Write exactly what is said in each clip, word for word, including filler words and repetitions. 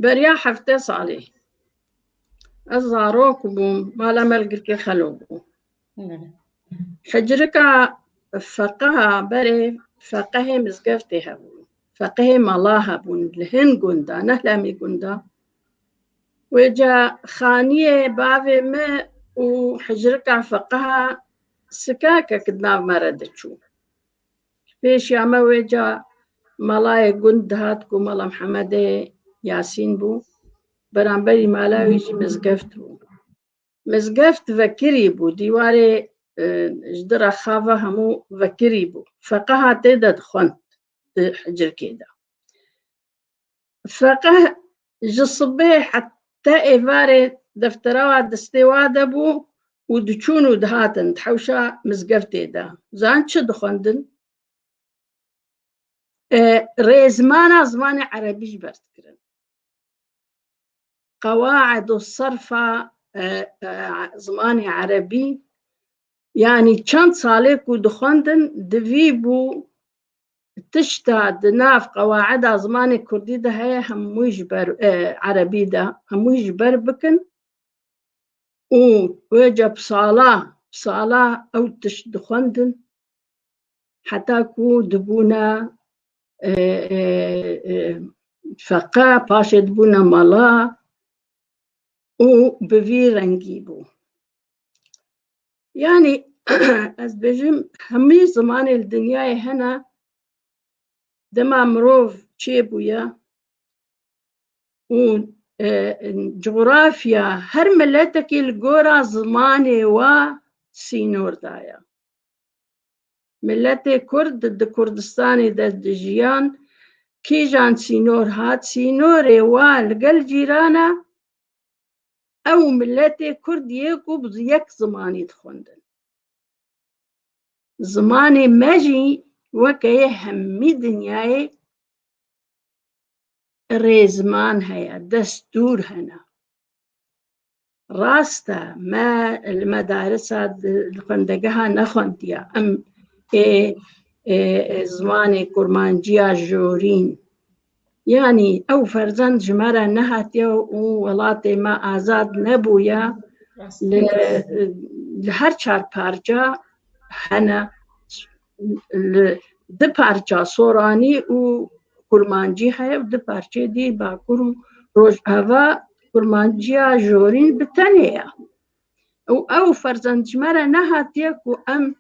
Beriya heftê salî ez zarok bûm, mala me li girkê xelo bû. Hicrika feqeha berê feqehê mizgeftê hebûn. Feqehê mala hebûn li hin gunda, ne hemî gunda. Wêca xaniyê bavê me û hicrika feqeha sikakek di nav me re diçû. Pêşiya me wêca malayê gund dihat ku Mala Mihemedê Yasîn bû. Beramberî mala wî jî mizgeft bû. Mizgeft vekirî bû, dîwarê, e, ji di rexava hemû vekirî bû. Feqeha tê de dixwend di hicirkê de. Feqeh ji sibê heta êvarê deftera wa destê wa de bû û diçûn û dihatin di hewşa mizgeftê de. Zan çi dixwendin? E, rêzmana zimanê erebî ji ber dikirin. Qewaid û serfa, e, e, zimanê erebî, yanî çend salê ku dixwendin, divî bû tişta di nav qewaida zimanê kurdî de heye, hemû ji ber, e, erebî de, hemû ji ber bikin û wêca bi sala, bi sala ew tişt dixwendin, heta ku dibûne, e, e, e, feqe, paşê dibûne mala û bi vî rengî bû. Yanî, ez dibêjim, hemî zimanê li dinyayê hene, dema mirov çêbûye û, e, cografya her miletekî li gora zimanê wa sînor daye. Miletê Kurd di Kurdistanê de dijiyan, kîjan sînor hat, sînorê wa li gel cîrana, ew miletê Kurd yê ku bi yek zimanî dixwendin. Zimanê me jî weke yê hemî dinyayê rêzman heye, destûr hene. Rast e, me li medarisa di, li xwendegeha nexwendiya. Em ê, ê, ê zimanê kurmanciya jorîn. Yanî ew ferzend ji me re nehatiye û welatê me azad nebûye. Rast. Li, li her çar parça hene, li di parça soranî û kurmancî heye û di parçeyê dî bakur û rojava kurmanciya jorîn bi tenê ye. Û ew ferzend ji me re nehatiye ku em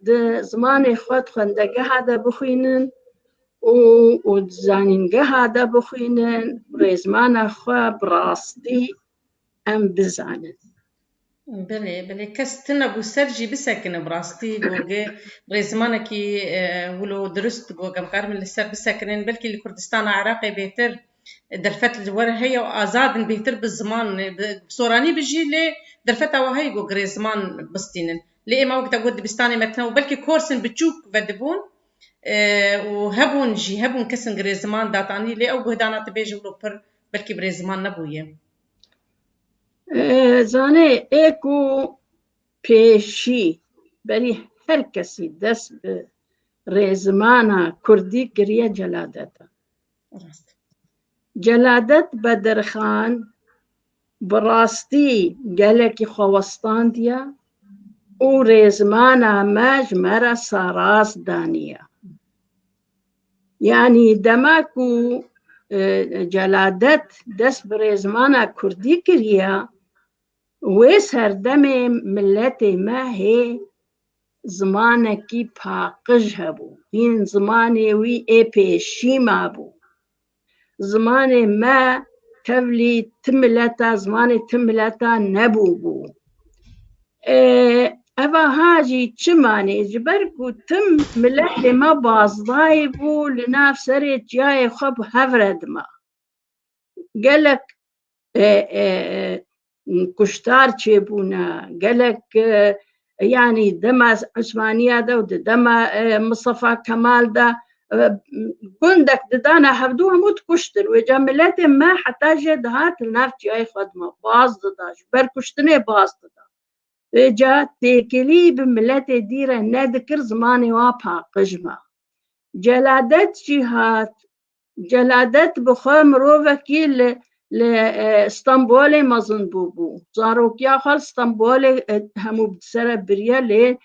di zimanê xwe di xwendegeha de bixwînin û, û di zanîngeha de bixwînin, rêzmana xwe bi rastî em bizanin. Belê, belê. Kes tune bû ser jî bisekine bi rastî, goge rêzmanekî, e, wilo dirust, goge em karin li ser bisekinin. Belkî li Kurdistana Iraqê bêtir derfet li we re heye û azad in bêtir bi ziman, bi, bi soranî bijî, lê derfeta we heye ku girêziman bistînin. Lê êma wek te got dibistanê me tune û belkî korsên biçûk vedibûn, e, û hebûn jî, hebûn kesên girêziman datanî, lê ew guhdana tu bêjî wilo pir belkî bi rêziman nebûye. E, zanê, ê ku pêşî berî her kesî dest bi rêzimana kurdî kiriye celadet e. Rast. Celadet Bedirxan bi rastî gelekî xwe westandiye û rêzmana me ji me re sarast daniye. Yanî dema ku, e, Celadet dest bi rêzmana kurdî kiriye, wê serdemê miletê me hê zimanekî paqij hebû. Hîn zimanê wî ê pêşî mabû. Zimanê me tevlî ti mileta, zimanê ti mileta nebûbû. E, eva ha jî çi manê? Ji ber ku tim miletê me bazdayî bû, li nav serê çiyayê xwe bi hev re dima. Gelek, e, e, e, kuştar çêbûne, gelek, e, yanî dema Osmaniya de û di dema, e, Mistefa Kemal de, e, gundek didane hevdû hemû dikuştin. Wêca miletê me heta jê dihat li nav çiyayê xwe dima, baz dida, ji ber kuştinê baz dida. Vêca têkilî bi miletê dî re nedikir, zimanê wa paqij ma. Celadet jî hat. Celadet bi xwe mirovekî li, li, e, Stenbolê mezin bûbû. Zarokiya xwe li Stenbolê, e, hemû bi sere biriye lê,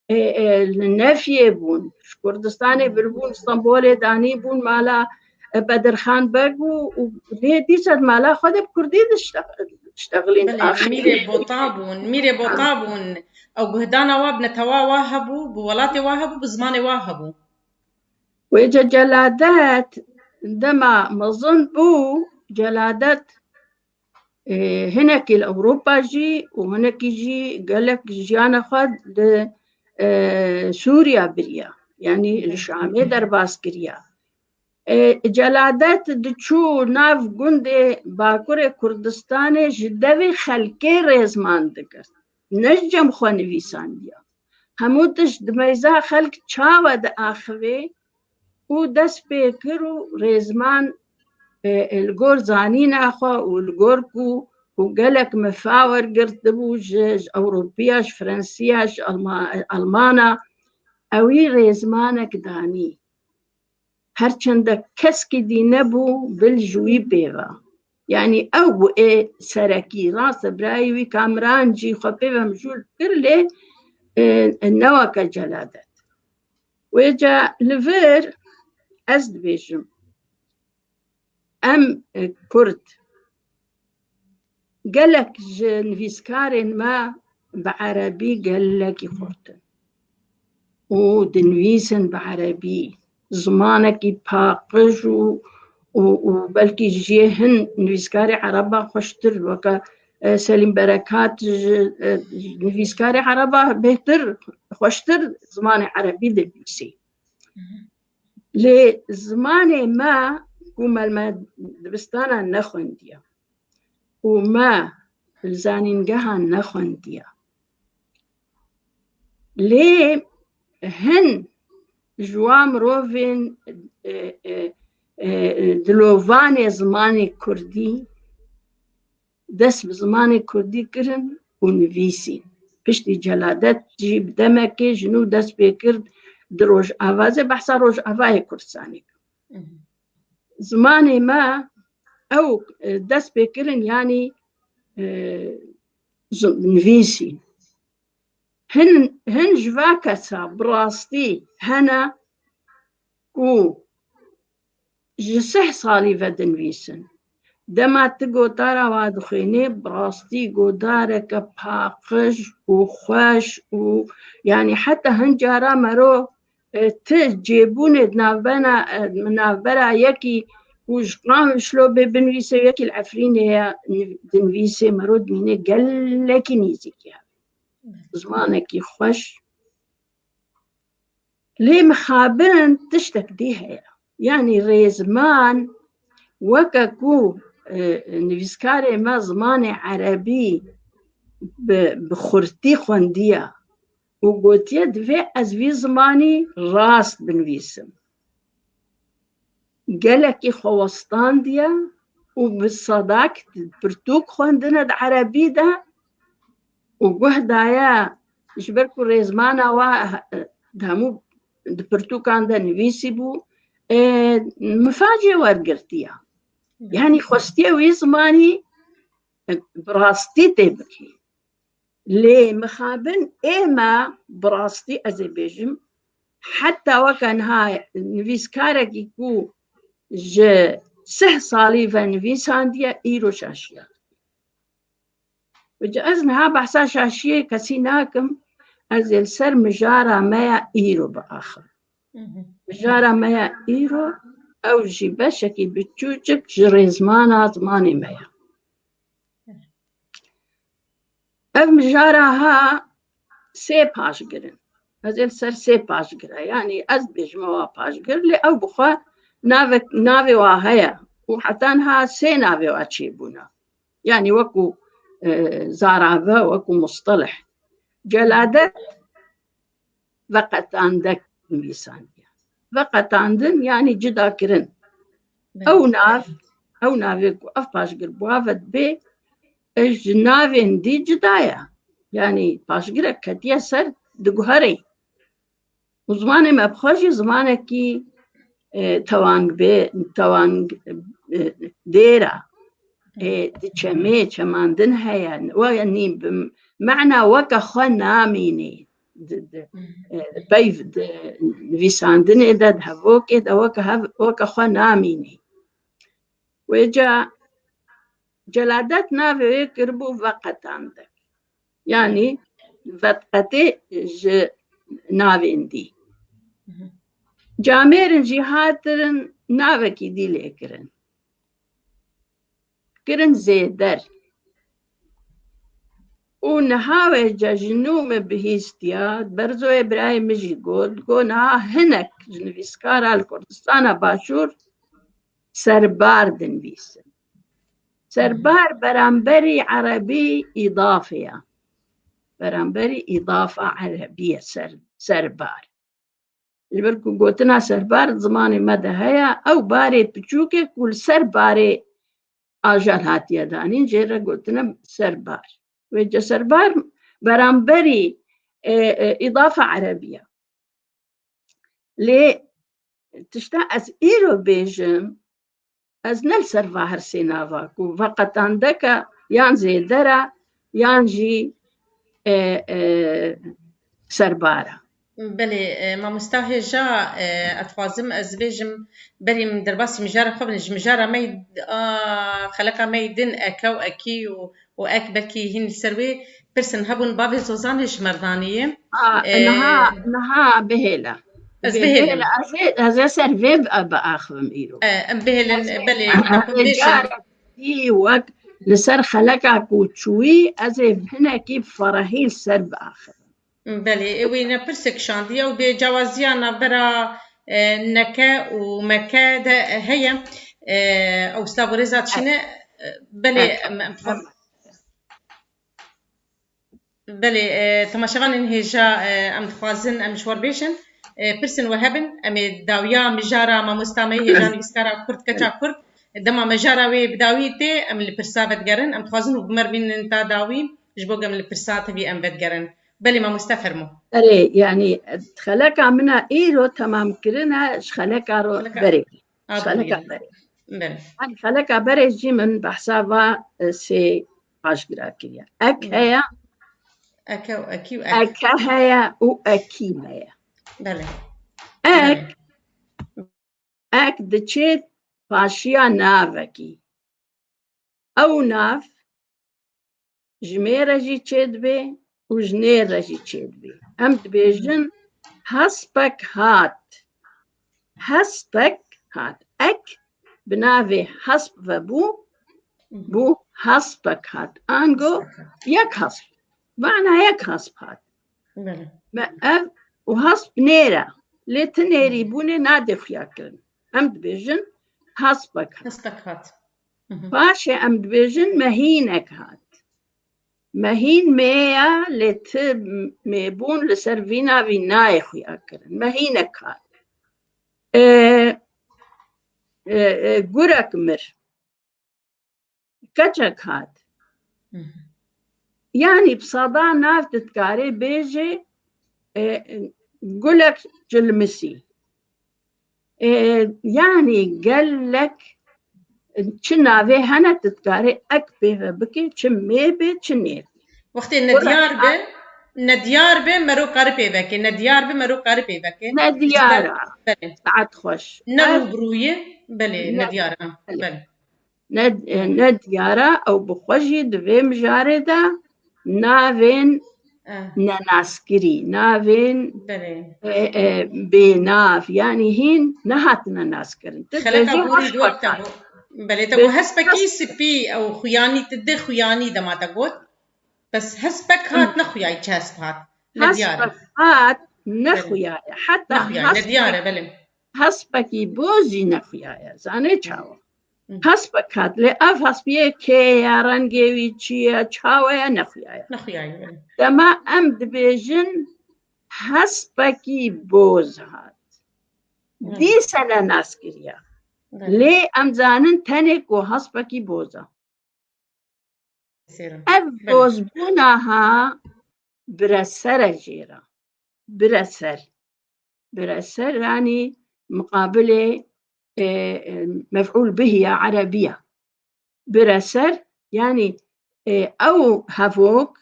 e, e, li nefiyê bûn. Ji Kurdistanê biribûn, Stenbolê danîbûn mala, e, Bedirxan Beg û, û lê dîsa di mala xwe de bi kurdî diştex-, diştexilîn. Belê, axirî Mîrê Bota bûn. Mîrê Bota bûn. Ew guhdana wa bi netewa wa hebû, bi welatê wa hebû, bi zimanê wa hebû. Wêca Celadet dema mezin bû, Celadet, e, hinekî li Ewropa jî û hinekî jî gelek jiyana xwe di, e, Sûriya biriya. Yanî li Şamê derbas kiriya. E, Celadet diçû nav gundê Bakurê Kurdistanê ji devê xelkê rêzman digirt. Ne ji cem xwe nivîsandiya. Hemû tişt di meyza xelk çawa diaxivê û dest pê kir û rêzman, e, e, li gor zanîna xwe û li gor ku, ku gelek mifa wergirtibû ji, ji Ewropiya, ji Frensiya, ji Alma-, Almana, ewî rêzmanek danî. Her çende keskî dî nebû bil ji wî pê ve. Yanî ew bû ê serekî. Rast e, birayê wî Kamran jî xwe pê ve mijûl kir lê, e, ne weke Celadet. Wêca li vir ez dibêjim, em, e, Kurd, gelek ji nivîskarên me bi erebî gelekî xurt in û dinivîsin bi erebî. Zimanekî paqij û, û, û belkî ji yê hin nivîskarê ereba xweştir, weke, e, Selîm Berekat ji, e, nivîskarê ereba bêhtir, xweştir zimanê erebî dinivîsî. Lê zimanê me ku me li me dibistana nexwendiye û me li zanîngehan nexwendiye. Lê hin ji wan mirovên, e, e, e, dilovanê zimanê kurdî dest bi zimanê kurdî kirin û nivîsîn. Piştî Celadet jî bi demekê ji nû dest pê kir di Rojava, ez ê behsa Rojavayê Kurdistanê kim. Zimanê me ew, e, dest pê kirin, yanî, e, zi-, nivîsîn. Hin, hin ji va kesa bi rastî hene ku ji sih salî ve dinivîsin. Dema tu gotara wa dixwînî, bi rastî gotareke paqij û xweş û, yanî heta hin cara mero, e, ti cêbûnê di navbena, e, navbera yekî ku ji Qamişlo bê binivîse, yekî li Efrînê ye, niv-, dinivîsê, mero dimîne gelekî nêzîkî hebe. Zimanekî xweş. Lê mixabin tiştek dî heye. Yanî rêzman weke ku, e, nivîskarê me zimanê erebî bi, bi xurtî xwendiye û gotiye, divê ez vî zimanî rast binivîsim. Gelekî xwe westandiye û bi sedak pirtûk xwendine di erebî de û guh daye, ji ber ku rêzmana wa, e, di hemû di pirtûkan de nivîsî bû, e, mifa jê wergirtiye. Yanî xwestiye wî zimanî, e, bi rastî tê bikî. Lê mixabin ê me bi rastî, ez ê bêjim, heta weke niha nivîskarekî ku ji sih salî ve nivîsandiye, îro şaşiya. Vêca ez niha behsa şaşiyê kesî nakim, ez ê li ser mijara me ya îro biaxim. Mijara me ya îro, ew jî beşekî biçûçik ji rêzmana zimanê me ye. Ev mijara ha sê paşgir in. Ez ê li ser sê paşgir e. Yanî ez dibêjim ewa paşgir, lê ew bi xwe navek, navê wa heye û heta niha sê navê wa çêbûne. Yanî wekû, e, zarave, wekû musteleh. Celadet veqetandek nivîsandiye. Veqetandin, yanî cudakirin. Belê. Ew nav, ew navê ku ev paşgir bi wa ve dibê, e, ji navên dî cuda ye. Yanî paşgirek ketiye ser, diguherê. Û zimanê me bi xwe jî zimanekî, e, tewang bê, tewang, e, dêr e. Ê, di çemê, çemandin heye. We nî bi mana weke xwe namînî. Di, di, e, peyv di nivîsandinê de, di hevokê de weke hev-, weke xwe namînî. Wêca Celadet navê wê kiribû Veqetandek. Yanî Vetqetê ji navên dî. Camêrin jî hatirin navekî dî lê kirin. Kirin Zêder. Û niha wêca ji nû min bihîstiya, Berzoyê birayê min jî got, got niha hinek ji nivîskara li Kurdistana Başûr Serbar dinivîsin. Serbar beramberî erebî îdafê ye. Beramberî îdafa erebî ye ser, serbar. Ji ber ku gotina serbar zimanê me de heye, ew barê piçûk e ku li ser barê ajal hatiye danîn, jê re gotine serbar. Wêca serbar beramberî, e, e, îdafa erebî ye. Lê tişta ez îro bêjim, ez ne li ser va her sê nava ku Veqetandek e, yan Zêder e, yan jî, e, e, serbar e. Belê, e, mamosta hêja, e, ez dixwazim ez bêjim, berî min derbasî mijara xwe bin, ji mijara me yî, a, xeleka me yî din, eke û ekî û, û ek belkî hîn li ser wê pirsin hebûn, bavê Zozanê ji Merdaniyê. A, e, niha, niha bihêle. Ez bihêlim. Bihêle, ez ê, ez ê ser vê bi-, biaxivim îro. E, em bihêlin, belê, ez ê bêjin. Carek dî wek li ser xeleka ku çûyî, ez ê hinekî bi ferehî li ser biaxivim. Belê, ê wî ne pirsek şandiye û bê cawaziya navbera, e, neke û meke de heye. E, ew sta bo rêza dişîne, e, belê, em, em, belê, e, temaşevanên hêja, e, em dixwazin em ji we re bêjin. E, pirsên we hebin, em ê dawiya mijara mamosta me hêja nivîskara Kurd, keça Kurd, dema mijara wê bi dawî tê, em li pirsa vedigerin. Em dixwazin û bimerivînin ta dawî, ji bo ku em li pirsa tevî em vedigerin. Belê mamoste, fermo. Erê, yanî xeleka min a îro temam kirine, ji xeleka ro berê. Ji xeleka berê. Belê. Hani xeleka berê jî min behsa va, e, sê aşkira kiriye. Ek heye. Eke û ekî û ek. Eke heye û ekî heye. Belê. Ek. Belê. Ek diçê paşiya navekî. Ew nav ji mêre jî çêdibe û ji nêre jî çêdibe. Em dibêjin hespek hat. Hespek hat. Ek bi navê hesp vebû, bû hespek hat. Ango yek hesp. Mana yek hesp hat. Belê. Me ev û hesp nêr e. Lê ti nêrî bûnê nadê xuya kirin. Em dibêjin hespek hat. Hespek hat. Paşê em dibêjin mehînek hat. Mehîn mê ye, lê ti mê bûn li ser vî navî nayê xuya kirin. Mehînek hat. E, e, e, gurek mir. Keçek hat. Yanî bi seda nav tu dikarê bêjê, e, gulek cilmisî. E, yanî gelek çi navê hene tu dikarê ek pê ve bikê, çi mê bê, çi nê bê. Wextê nediyar be, nediyar be, mero karî pê veke, nediyar be, mero karî pê veke. Nediyar a. Belê. Saet xweş. Ne rûbirûyê, belê, nediyar a. Belê. Ne, ne diyar e, ew bi xwe jî di vê mijarê de navên nenaskirî, navên, e, e, bênav, yanî hîn nehatine naskirin. Ti dibêjî hespek hat. Belê, te got hespekî spî, ew xuyanî, ti dê xuyanî dema te got. Bes hespek hat, ne xuyayî çi hesp hat. Nediyar e. Hespek hat, ne xuya ye. Heta hespek, belê. Hespekî boz jî ne xuya ye. Zanê çawa? Hespek hat, lê ev hespiyê kê ye, rengê wî çi ye, çawa ye, ne xuya ye. Ne xuya ye, belê. Dema em dibêjin hespekî boz hat. Belê. Dîse ne nas kiriye. Belê. Lê em zanin tenê ku hespekî boz e. Ev bozbûna ha bireser e jê re. Bireser. Bireser, yanî miqabilê, e, e, mef'ûl bihî ya erebî ya. bire ser, yanî, e, ew hevok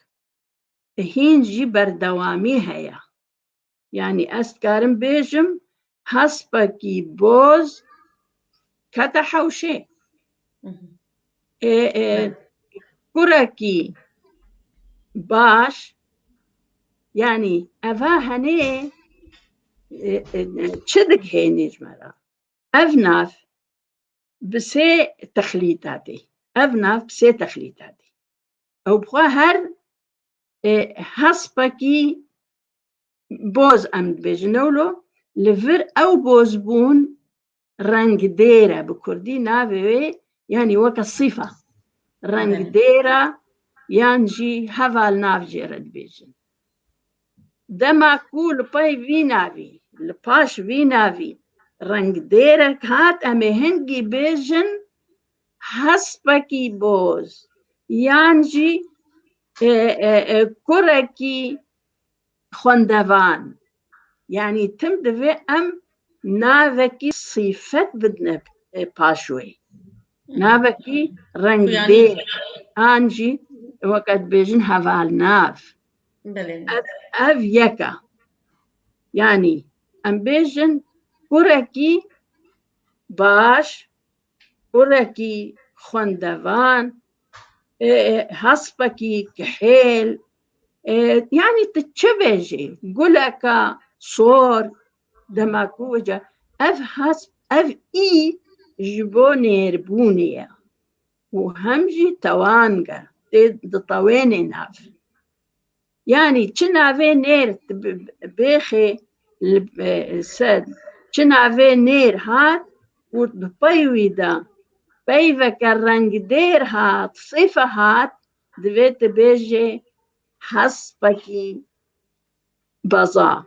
hîn jî berdewamî heye. Yanî ez dikarim bêjim, hespekî boz kete hewşê. Hı hı. E, e, Evet. Kurekî baş, yanî eva henê, e, e, çi digihênî ji me re? Ev nav bi sê texlîta tê. Ev nav bi sê texlîta tê. Ew bi xwe her, e, hespekî boz em dibêjin. Ewlo li vir ew bozbûn rengdêr e bi kurdî, navê wê, yanî weke sîfa. Belê. Rengdêr e, yan jî hevalnav jê re dibêjin. Dema ku li pey vî navî, li paş vî navî rengdêrek hat, em ê hingî bêjin hespekî boz, yan jî, e, e, e, kurekî xwendevan. Yanî tim divê em navekî sîfet bidine, e, paş wê. Navekî rengdêr, an jî weke dibêjin hevalnav. Belê. Ev, ev yek e. Yanî em bêjin kurekî baş, kurekî xwendevan, e, e, hespekî kihêl, e, yanî tu çi bêjî, guleka sor, dema ku wece ev hesp, ev î ji bo nêrbûnê ye û hem jî tewang e, tê ditewênê nav. Yanî çi navê nêr bi-, bêxê li, e, ser, çi navê nêr hat û bi pey wî de peyveke rengdêr hat, sîfe hat, divê tu bêjê hespekî beza,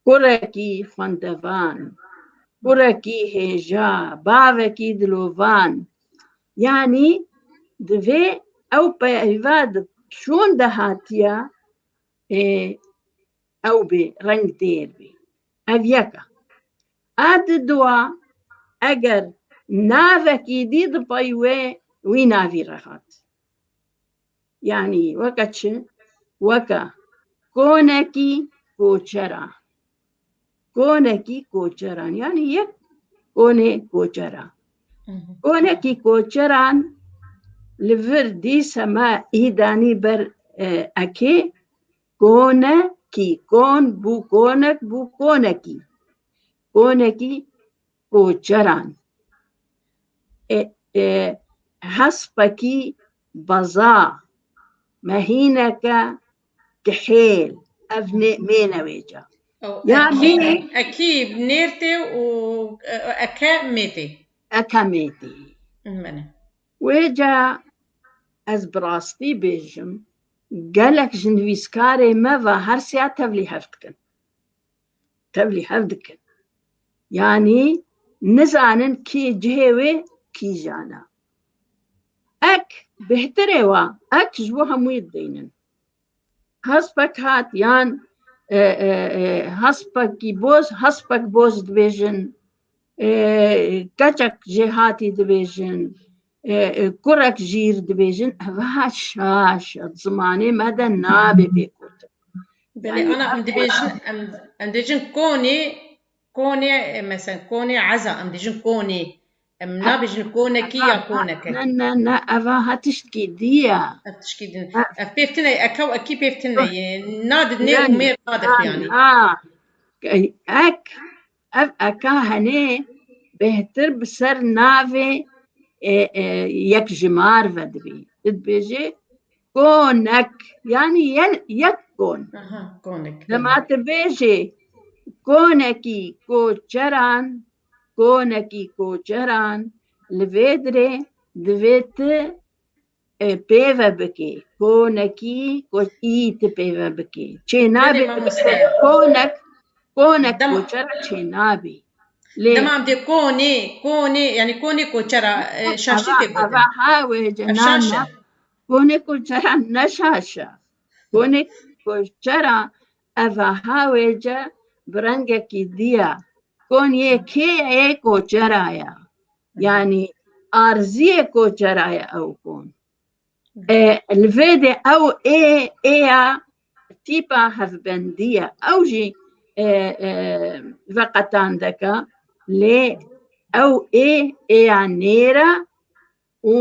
kurekî xwendevan, kurekî hêja, bavekî dilovan. Yanî divê ew peyva di şûn de hatiye, ê, ew bê, rengdêr bê. Ev yek e. A di dua, eger navekî dî di pey wê, wî navî re hat. Yanî weke çi? Weke konekî koçera. Konekî koçeran. Yanî yek konê koçera. Hı hı. Konekî koçeran li vir dîse me î danî ber, e, ekê, konekî, kon bû konek, bû konekî. Konekî koçeran. E, e, hespekî beza, mehîneke kihêl. Ev nê-, mêne wê ca. Ew, yanî ekî, ekî nêr tê û, e, eke mê tê. Eke mê tê. Mene. Wê ca ez bi rastî bêjim, gelek ji nivîskarê me ve her siya tevlî hev dikin. Tevlî hev dikin. Yanî nizanin kî cihê wê kîjan e. Ek bêhtir e wa, ek ji bo hemûyî dideynin. Hespek hat yan, e, e, e, hespekî boz, hespek boz dibêjin. E, keçek jêhatî dibêjin. E, e, kurek jîr dibêjin. Ev ha şaş e. Zimanê me de nabe pêk gotin. Belê, yanî ana, em dibêjin, em, em dibêjin konê, konê, e, mesela konê eza, em dibêjin konê. Em nabêjin konekî ya koneke. Ne, ne, ne, eva ha tiştkî dî ye. Ev tişkî din. Ev pêv tune, eka û ekî pêv tune ye. Nadid nêr û mêr nadid yanî. Ha. Ek, ev eka henê bêhtir bi ser navê, e, e, yek jimar ve dibî. Dibêje konek, yanî ye-, yek kon. Aha, konek. Dema tu bêjê konekî koçeran, konekî koçeran, li vê dirê divê tu, e, pêve bikê. Konekî, ko-, î tu pêve bikê. Çê nabe. Belê, tu mamoste. Bikê konek, konek. Dema koçera çê nabe. Lê dema em dê konê, konê, yanî konê koçera, e, şaşî tê gotin. Eva ha wê ce, ev na, şaş e. Na. Konê koçera ne şaş e. Konê koçera eva ha wê ce bi rengekî dî ye. Kon yê kê ye? Yê koçera ye. Yanî arziyê koçera ye ew kon. E, li vê de ew ê, ê ya tîpa hevbendî ye. Ew jî, e, e, veqetandeka, lê ew ê, ê ya nêra û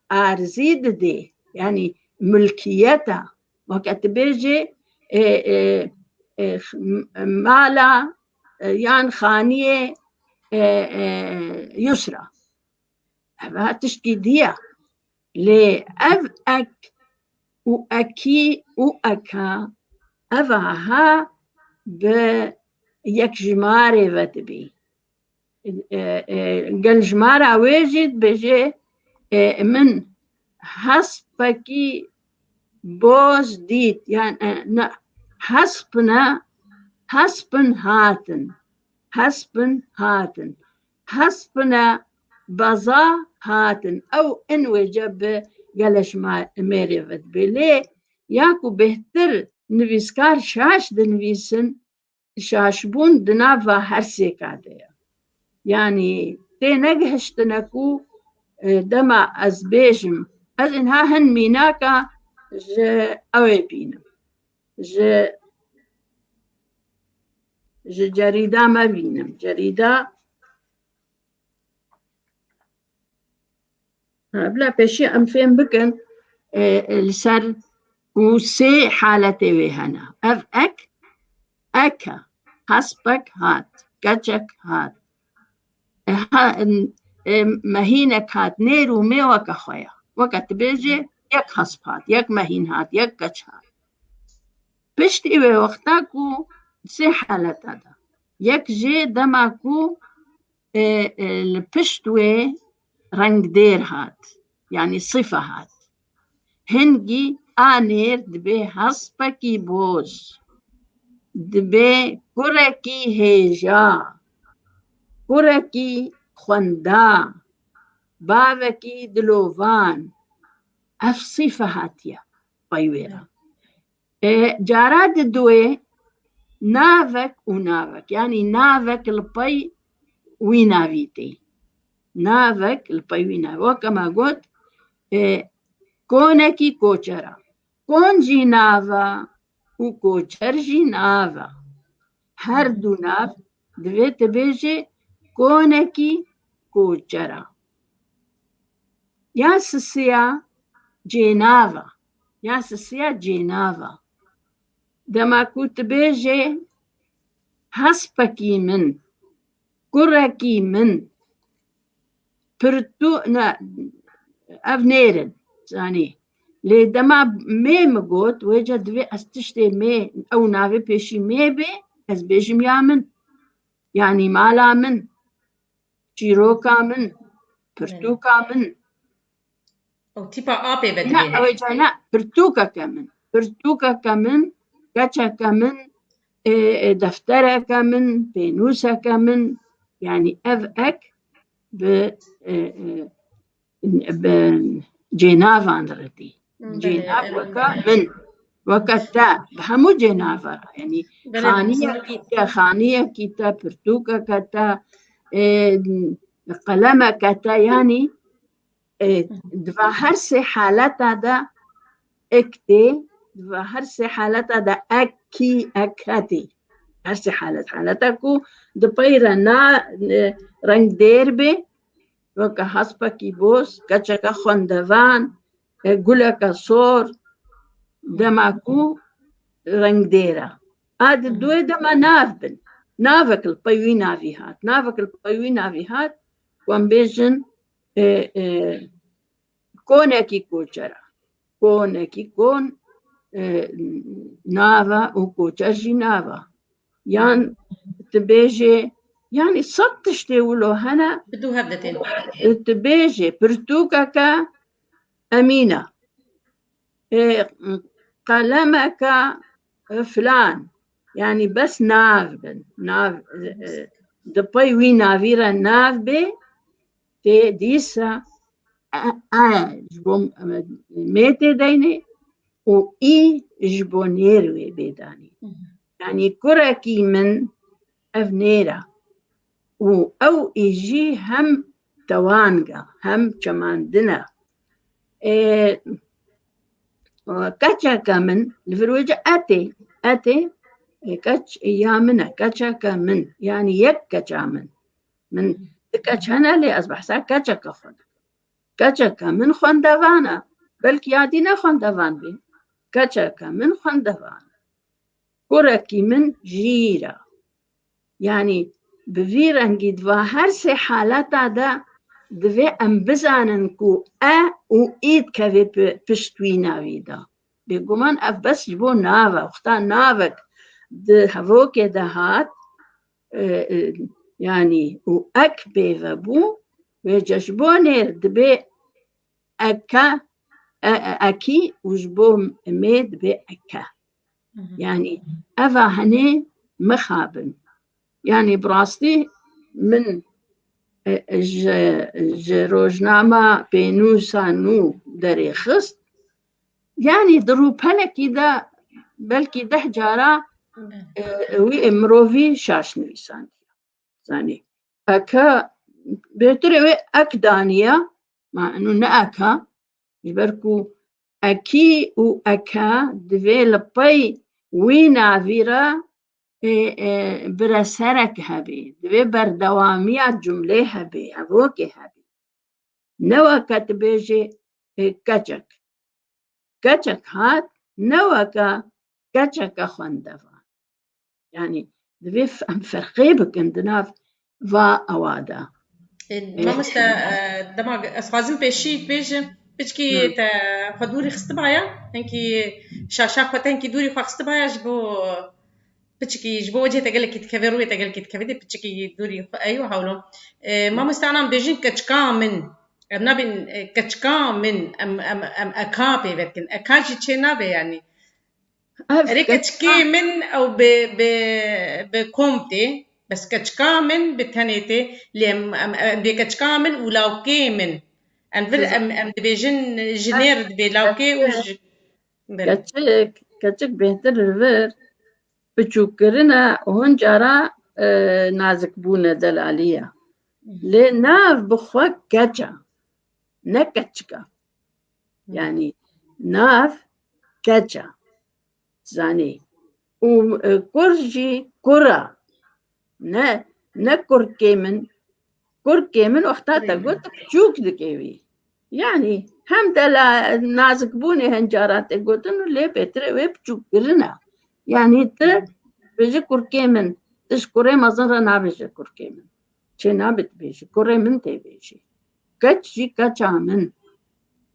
arzî didê. Yanî milkiyeta. Weke tu bêjê, e, e, e, mala, e, yan xaniyê, e, e, Yusra. Ev ha tiştkî diya. Lê ev ek û ekî û eka, ev ha bi yek jimarê ve dibî. E, e, gel jimara wê jî dibêje, e, min hespekî boz dît. Yani, e, ne, hespine, hespin hatin. Hespin hatin. Hespine beza hatin. Ew in wêce bi gele jima-, mêrê ve dibê. Lê ya ku bêhtir nivîskar şaş dinivîsin, şaşbûn di nava her sêka de ye. Yanî tê negihiştine ku, e, dema ez bêjim, ez inha hin mînaka ji ewê bînim. Ji, ji cerîda me bînim. Cerîda Ha, bila pêşî em fêm bikin, e, e, li ser ku sê haletê wê hene. Ev ek, ek e. Hespek hat, keçek hat. E, ha, e, mehînek hat, nêr û mê weke xwe ye. Weke tu bêjê, yek hesp hat, yek mehîn hat, yek keç hat. Piştî wê wexta ku sê haleta de. Yek jê dema ku e, e, li pişt wê rengdêr hat, yanî sîfe hat. Hingî a nêr dibê hespekî boz, dibê kurekî hêja, kurekî xwenda, bavekî dilovan. Ev sîfe hatiye pey wê re. E, cara diduê navek û navek. Yanî navek li pey wî navî tê. Navek li pey wî navî. Weke me got, e, konekî koçera. Kon jî nav e û koçer jî nav e. Her du nav divê tu bêjê konekî koçera. Ya sisiya cênav e. Ya sisiya cênav e. Dema ku tu bêjê hespekî min, kurekî min, pirtû, ne, ev nêr in, zanî. Lê dema mê min got, wêce divê ez tiştê mê, ew navê pêşî mê bê, ez bêjim ya min. Yanî mala min, çîroka min, pirtûka min. Ew tîpa apê ve Ne, dibêje. Ew ê ca ne, pirtûkeke min. Pirtûkeke min, keçeke min, e, e, deftereke min, pênûseke min. Yanî ev ek bi, e, e, bi cênavan re tê. Hmm, belê, cênav evet, weke min, weke te, bi hemû cênava re. Yanî belê, xaniyekî te, xaniyekî te, pirtûkeke te, e, qelemeke te, yanî, e, di va her sê haleta de ek tê, di va her sê haleta de ek kî, ek hetê. Her sê halet, haleta ku di pey re na, e, rengdêr bê, weke hespekî boz, keçeke xwendevan, e, guleke sor, dema ku rengdêr e. A di duê dema nav bin. Navek li pey wî navî hat. Navek li pey wî navî hat, ku em bêjin, e, e, konekî koçer e. Konekî kon, e, nav e û koçer jî nav e. Yan tu bêjê, yanî sed tiştê wilo hene, bi du hev de tên. Tu bêjê pirtûkeke Emîna, e, qelemeke, e, filan, yanî bes nav bin. Nav, e, e, di pey wî navî re nav bê, tê dîsa e, e, ji bo, e, mê tê deynê û î ji bo nêr wê bê danî. Hı hı. Yanî kurekî min ev nêr e. Û ew î jî hem tewang e, hem çemandin e. Ê, keçeke min, li vir wê cî etê, etê, ê, keç ya min e, keçeke min, yanî yek keça min. Min du keç hene lê ez behsa keçeke xwe dikim. Keçeke min xwendevan e. Belkî ya dî ne xwendevan bî. Keçeke min xwendevan e. Kurekî min jîr e. Yanî bi vî rengî di va her sê haleta de divê em bizanin ku e û î dikeve pi-, pişt wî navî de. Bêguman ev bes ji bo nav e. Wexta navek di hevokê de hat, e, e, yanî û ek pê ve bû, wê ce ji bo nêr dibê eke, e, e, ekî û ji bo mê dibê eke. Yanî eva henê mixabin. Yanî bi rastî min, e, e, ji, ji rojnama pênûsa nû derê xist. Yanî di rûpelekî de belkî deh cara, e, wî mirovî şaş nivîsandiye. Zanî. Eke bêhtir e wê ek daniye, ma eno ne eka, ji ber ku ekî û eke divê li pey wî navî re, e, e, bireserek hebê, divê berdewamiya cumlê hebê, hevokê hebê. Ne weke tu bêjê, e, keçek. Keçek hat, ne weke keçeke xwendevan. Yanî divê f-, em ferqê bikin di nav va ewa de. E, mamoste, e, dema ez xwazim pêşî bêjim, piçkî Hı. te xwe dûrî xistibaya, hinkî şaşa xwe te hinkî dûrî xwe xistibaya ji bo piçikî, ji bo wecihê te gelekî dikeve, rûyê te gelekî dikeve, dê piçikî dûrî xwe ey û hewlo. E, mamoste, anan bêjin keçika min. Em nabên, e, keçika min, em, em, em eka pê ve dikin. Eka jî çê nabe yanî. Ev Erê keçika keçikê min ew bi, bi, bi kom tê. Bes keçika min bi tenê tê. Lê em, em, em bê keçika min û lawkê min. Em vir, Biz- em, em dibêjin jinêr dibê lawkê û ji-, Belê. Keçik, keçik bêhtir li vir piçûkkirine û hin cara, e, nazikbûne, delalî ye. Hı hı. Lê nav bi xwe keç e, ne keçik e. Hı. Yanî nav keç e. Zanî. Û, e, kur jî kur e. Ne, ne kurkê min. Kurkê min wexta te Kurê min. got, piçûk dikê wî. Yanî hem de la nazikbûnê hin cara tê gotin û lê bêtir e wê piçûkkirin e. Yanî tu bêjî kurkê min, tu ji kurê mezin re nabêje kurkê min. Çê nabe tu bêjî, kurê min tê bêjî. Keç jî keça min.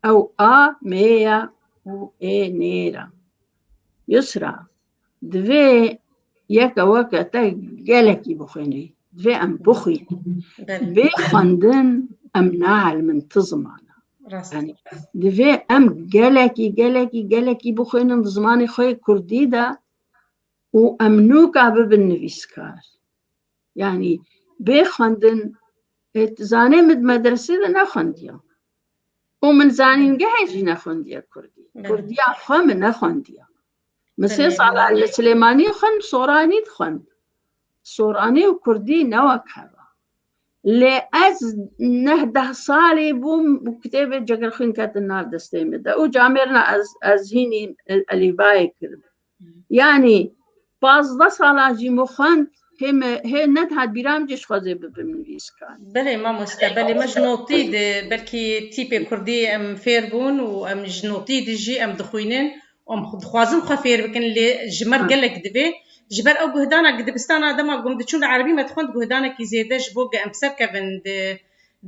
Ew a mê ye û ê nêr e. Yusra, divê yeke weke te gelekî bixwînî. Divê em bixwînin. Belê. Bê xwendin em naelimin ti ziman e. Rast. Yanî divê em gelekî, gelekî, gelekî bixwînin di zimanê xwe yê kurdî de û em nûka bibin nivîskar. Yanî bê xwendin, e, tu zanê min di medresê de nexwendiya. Û min zanîngehê jî nexwendiye kurdî. Belê. Kurdiya xwe min nexwendiye. Min sê Belê. sala li Silêmaniyê xwend, Soranî dixwend. Soranî û kurdî ne wek hev e. Lê ez neh deh salî bûm û kitêbê Cegerxwîn ketin nav destê min de. Û camêrna ez, ez hînî, e, elîbayê kirim. Yanî pazdeh sala jî min xwend, hê me, hê nedihat bîra min jî ji xwezê bibim nivîskar. Belê mamoste, belê me ji notî di, belkî tîpê kurdî em fêr bûn û em ji notî di jî em dixwînin û em xwe dixwazin xwe fêr bikin, lê ji me Ha. gelek divê. Ji ber ew guhdana gi dibistana dema gum diçûn li erebî me dixwend guhdanekî zêde ji bo gi em bi ser kevin di,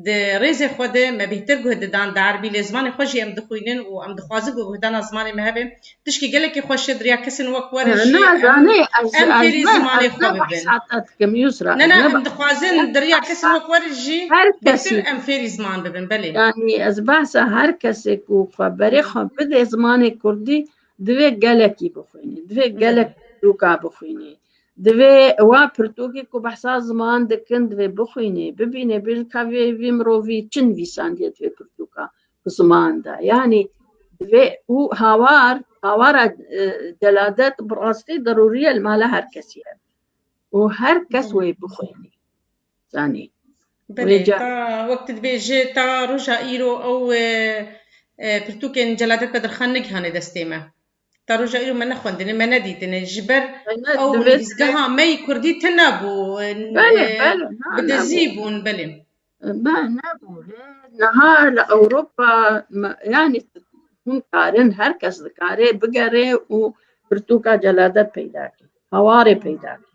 di rêzê xwe de me bêhtir guh didan di erebî, lê zimanê xwe jî em dixwînin û em dixwazin ku guhdana zimanê me hebe. Tişkî gelekî xweş e, di riya kesên wek we re Ha, jî na, em, zanê, ez, em ez fêrî ne, zimanê ez xwe ne bibin. behsa te dikim, Yusra, Ne, ez ne, ne em behsa dixwazin di riya kesên wek we re jî her bêhtir kesî. em fêrî ziman bibin, belê. Yanî ez behsa her kesê ku xwe berê xwe bidê zimanê kurdî, divê gelekî bixwînî, divê Belê. gelek dûka bixwînî. Divê wa pirtûkê ku behsa ziman dikin, divê bixwînê, bibînê, bêjin ka vê, vê mirovî çi nivîsandiye di vê pirtûka ziman de. Yanî divê û hawar, hawara, e, deladet bi rastî derûrî ye li mala her kesî ye. Û her kes Belê. wê bixwînî. Zanî. Belê, ta wek tu dibêjî, ta roja îro ew, e, e, pirtûkên Celadet Bedirxan negihane destê me. Ta roja îro me nexwendine, me nedîtine. Ji ber ew nivîsgeha me yî kurdî tune bû, e, bi dizî bûn, belê. Be, nebû. Lê niha li Ewropa, me, yanî hûn karin, her kes dikare bigere û pirtûka Celadet peyda ke, Hawarê peyda ke.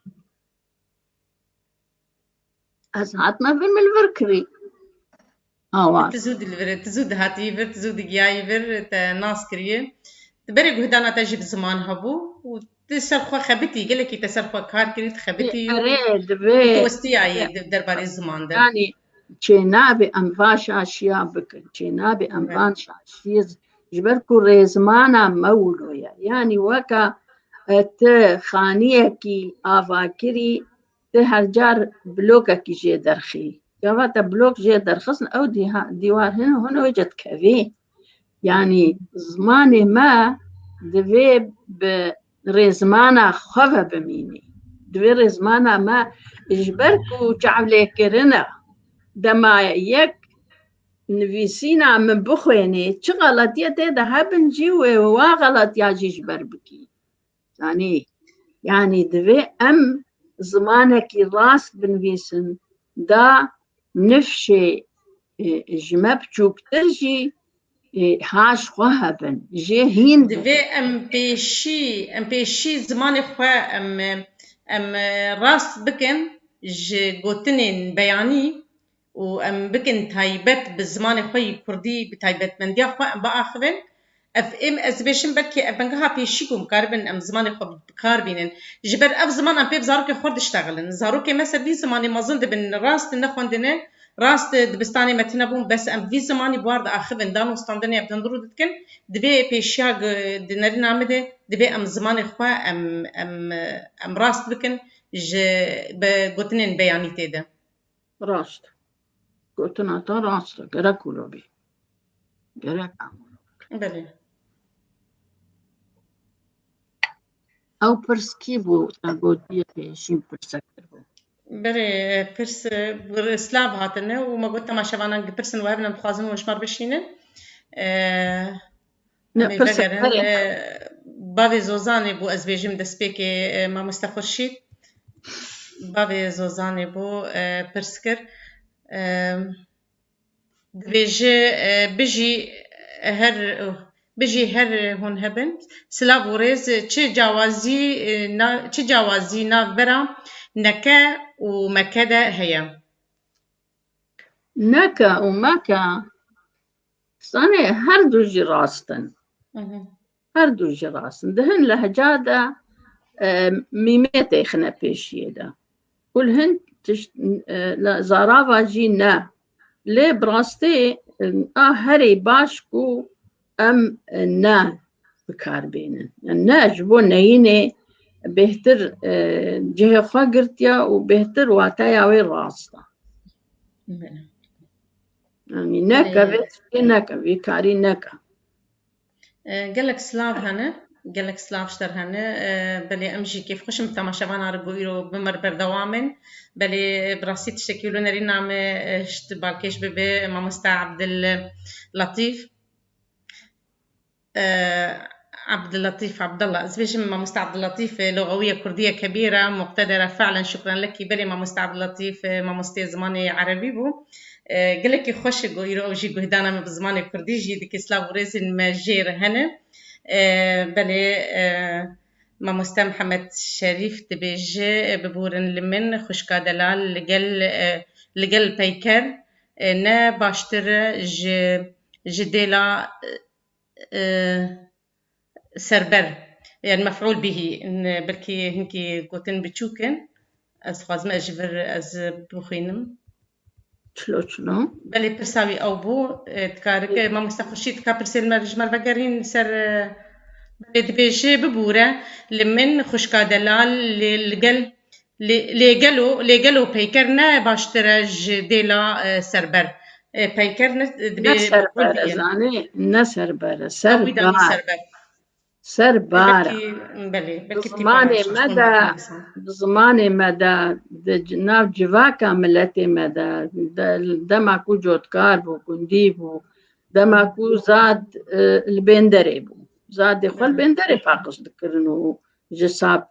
Ez hatime vir, min li vir kirî. Awa. Tu zû dî li vir, tu zû dihatî vir, tu zû digiyayî vir, te nas kiriye. Tu berê guhdana te jî bi ziman hebû û tu ser xwe xebitî, gelekî te ser xwe kar kirî, tu xebitî û Erê, divê tu westiyayî di derbarê ziman de. Yanî çênabê em va şaşiya bikin, çênabê em Evet. van şaşiyê z-, ji ber ku rêzmana me wilo ye. Yanî weka, e, tu xaniyekî ava kirî, tu her car blokekî jê derxî. Gava te blok jê derxistin, ew dîha-, dîwar hin hûn wê ce dikevî. Yanî zimanê me divê bi rêzmana xwe ve bimînî. Divê rêzmana me ji ber ku çavlêkirin e, dema yek nivîsîna min bixwênê, çi xeletiyê tê de hebin jî wê wa xeletiya jî ji ber bikî. Zanî, yanî divê em zimanekî rast binivîsin, da nifşê, e, ji me biçûktir jî, e, ha ji xwe hebin. Jê hîn Divê em pêşî, em pêşî zimanê xwe em, em rast bikin ji gotinên beyanî û em bikin taybet bi zimanê xwe yî kurdî, bi taybetmendiya xwe em biaxivin. Ev êm ez dibêjim belkî ev bengeha pêşî ku em karibin em zimanê xwe bi kar bînin. Ji ber ev ziman em pê bi zarokên xwe diştexilin. Zarokê me ser vî zimanê mezin dibin, rast nexwendine, rast dibistanê me tune bûn, bes em vî zimanî bi war diaxivin, danûstandinê ev din dirû dikin. Divê pêşiya gi-, di nerîna min de, divê em zimanê xwe em, em, em rast bikin ji bi gotinên beyanî tê de. Rast. Gotina te rast e. Gerek wilo bî. Gerek em wilo bikin. Belê. Ew pirs kî bû? Te gotiye pêşîn pirsek bû. Belê, pirs, e, silav hatine û me got temaşevanan ki pirsin we hebin em dixwazin hûn ji me re bişînin. E, Ne, em ê pirsek vegerin. Berê. E, bavê Zozanê bû, ez bêjim destpêkê, e, mamoste Xurşîd. Bavê Zozanê bû, e, pirs kir. E, dibêje, e, bijî her, bijî her hûn hebin. Silav û rêz, çi cawazî, e, na-, çi cawazî navbera neke û meke de heye? Neke û meke, zanê, her du jî rast in. Hı hı. Her du jî rast in. Di hin lehca de, e, mîmê têxine pêşiyê de. Û li hin tişt, e, li zarava jî ne. Lê bi rastî, e, a herî baş ku em, e, ne bi kar bînin. Yani ne ji bo neyînê bêhtir, e, cihê xwe girtiye û bêhtir wateya wê rast e. Belê. Yani neke Belê. vê tiştê neke, vê karî neke. E, gelek silav hene, gelek silav ji te re hene. E, belê em jî kêfxweş in bi temaşevana re ku îro bi me re berdewam in. Belê bi rastî tiştekî wilo nerîna me, e, ji te balkêş bibe, mamoste Abdullatîf. E, Abdullatîf Abdallah. Ez bêjim mamoste Abdullatîf, e, loxewiye kurdiye kebîr e, muqteder e, fe'len şukran lekî. Belê mamoste Abdullatîf, e, mamosteyê zimanê erebî bû. E, gelekî xweş e ku îro ew jî guhdana me bi zimanê kurdî jî dike. Silav û rêzên me jê re hene. E, belê, e, mamoste Mihemed Şerîf dibêje, e, bibûrin li min, xwişka delal, li gel, e, li gel peyker, e, ne baştir e ji, ji dêla, e, e, serber, yani mef'ûl bihî, in, belkî hinkî gotin biçûk in. Ez dixwazim ez ji vir ez bixwînim. Çilo, çilo. Belê, pirsa wî ew bû. E, dikare, mamoste Xurşîd, dika pirsên me ji me re vegerîn ser, e, belê dibêje, bibûre, li min xwişka delal, lê, li gel, lê, lê gelo, lê gelo peyker ne baştir e ji dêla, e, serber? E, peyker ne, dibê Ne serber e, mef'ûl bihî. Zanê, ne serber e, Ew wî da bî serber. serber. Ser bar e. Belkî, belê, Bi belkî zimanê tîpa me de, bi zimanê me de, di c-, nav civaka miletê me de, de, dema ku cotkar bû, gundî bû, dema ku zad, e, li bênderê bû. Zadê xwe li bênderê paqij dikirin û ji sap,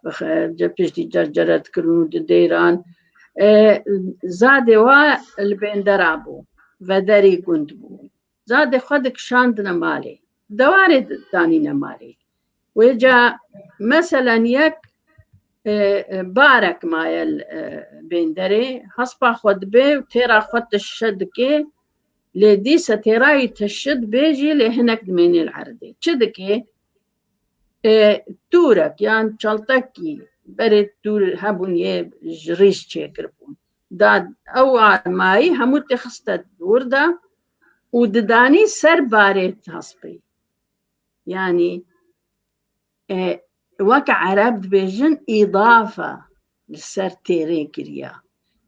ji piştî cercere dikirin û didêran. E, zadê wa li bêndera bû, vederî gund bû. Zadê xwe dikişandine malê. Dewarê di-, danîne malê. Wêca meselen yek, e, e, barek maye li, e, bênderê, hespa xwe dibe û têra xwe tişe dike, lê dîse têra wî tişe dibe jî lê hinek dimêne li erdê. Çi dike? E, tûrek yan çaltekî berê tûr hebûn yê ji rîş çêkiribûn. Da ew armayî hemû têxiste dûr de û didanî ser barê hespê. Yanî, e, weke Ereb dibêjin îdafe li ser têrê kiriya.